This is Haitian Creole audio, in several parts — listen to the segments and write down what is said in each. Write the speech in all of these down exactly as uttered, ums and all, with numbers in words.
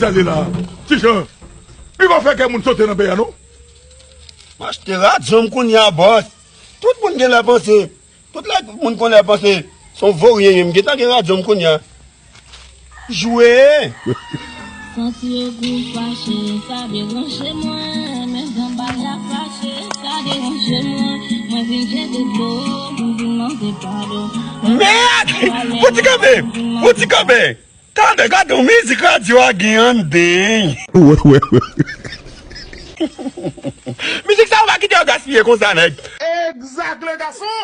Gade la, ti jan. Li pa fè kè moun sote nan peyi a non. M achte radyo m kounye a, bòs. Tout moun gen lè panse. Tout lè moun konnen panse se yon voryen ye, m gentan gen radyo m kounye a. Jwe! Santi yo gou fache, sa deranje mwen. Men jan bal la fache, sa deranje mwen. Mwen vin jete dlo, m vin mande padon. Mèd! Ou ti kanpe! Ou ti kanpe! Tande, gade yon mizik radyo a gen anndan. Wè, wè, wè. Mizik sa yo pa kite yo gaspiye konsa, nèg. Exact, le garçon.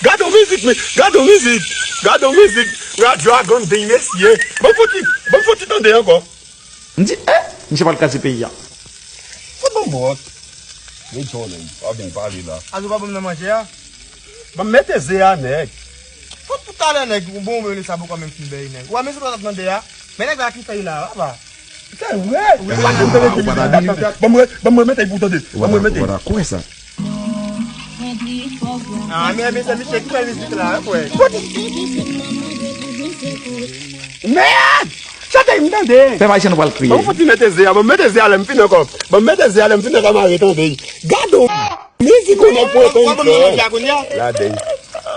Gade yon mizik, men, gade yon mizik. Gade yon mizik. Radyo a gen anndan, mesye. Ban m fouti, ban m fouti tande ankò. M di, eh, misye pral kraze peyi a. Fout bon bòt. Men John, nèg, pa vin pale la. Azo pa ban m nan manje a? Ban m mete ze a, nèg. Fout pou talè, nèg. Bon, men sa poko menm fin bèy, nèg. Ou wè, men se sa w t ap mande a. Men nèg la ki fèy la, papa. Se vre. Ou pa t ap mete ki mizik la. Ban m re-, ban m remete pou tande. Ban m remete. Ou pa ta kwè sa. Ah, men, men se misye ki fè mizik la, kwè. Mèd! Chante m tande. Pèp ayisyen nou pral kriye. Ban m fouti mete ze a, ban m mete ze a lè m fin ankò. Ban m mete ze a lè m fin ankò, m a retande. Gade w. Mizik ou nèg pou epen. Laden.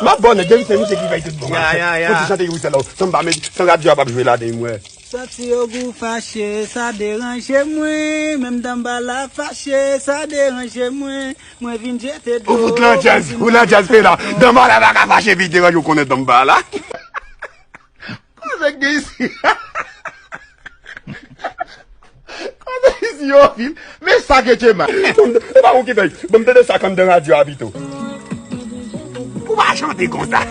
M ap bon nèg, depi se misye ki fè tout bon. Ya, ya, ya. Fouti chante Youri Sèl la. San m pa mete, san radyo a p ap jwe laden, m wè. Santi yo gou fache, sa deranje mwen. Menm danba la fache, sa deranje mwen. Mwen vin jete dlo. Ou fout lan djaz, ou lan djaz pe la. Danba la pa ka fache pi deranje ou konnen danba la. Koze k gen isi? Koze isi yo vin. Men sa ke Djema. E pa ou ki fèy. Ban m tande sa k anndan radyo a pito. Ou pa chante konsa.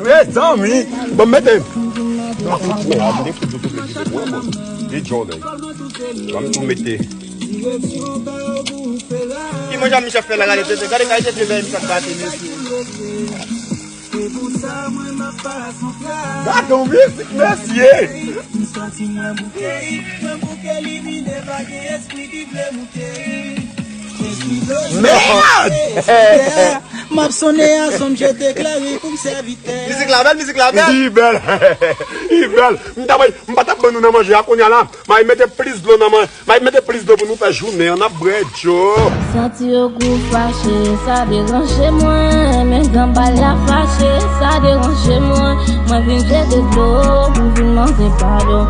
Mezanmi. Ban m mete. Ban m fout mwen a, m te fout yo tou plis mwen bon. Li djòl. Ban m tou mete. Ki manje a misye fè la, gade tete, gade kalite de bèy misye ap bate, mesye. Gade yon mizik, mesye! Mèd! M ap sonnen ansanm, je deklare pou m sèvitè. Mizik la bèl, mizik la bèl. Li bèl. Li bèl. M ta bay, m pa t ap ban nou nan manje a kounye a la. M ay mete plis dlo nan man-, m ay mete plis dlo pou nou fè jounen an, n ap bwè dlo. Santi yo gou fache, sa deranje mwen. Men jan bal la fache, sa deranje mwen. Mwen vin jete dlo, mwen vin mande padon.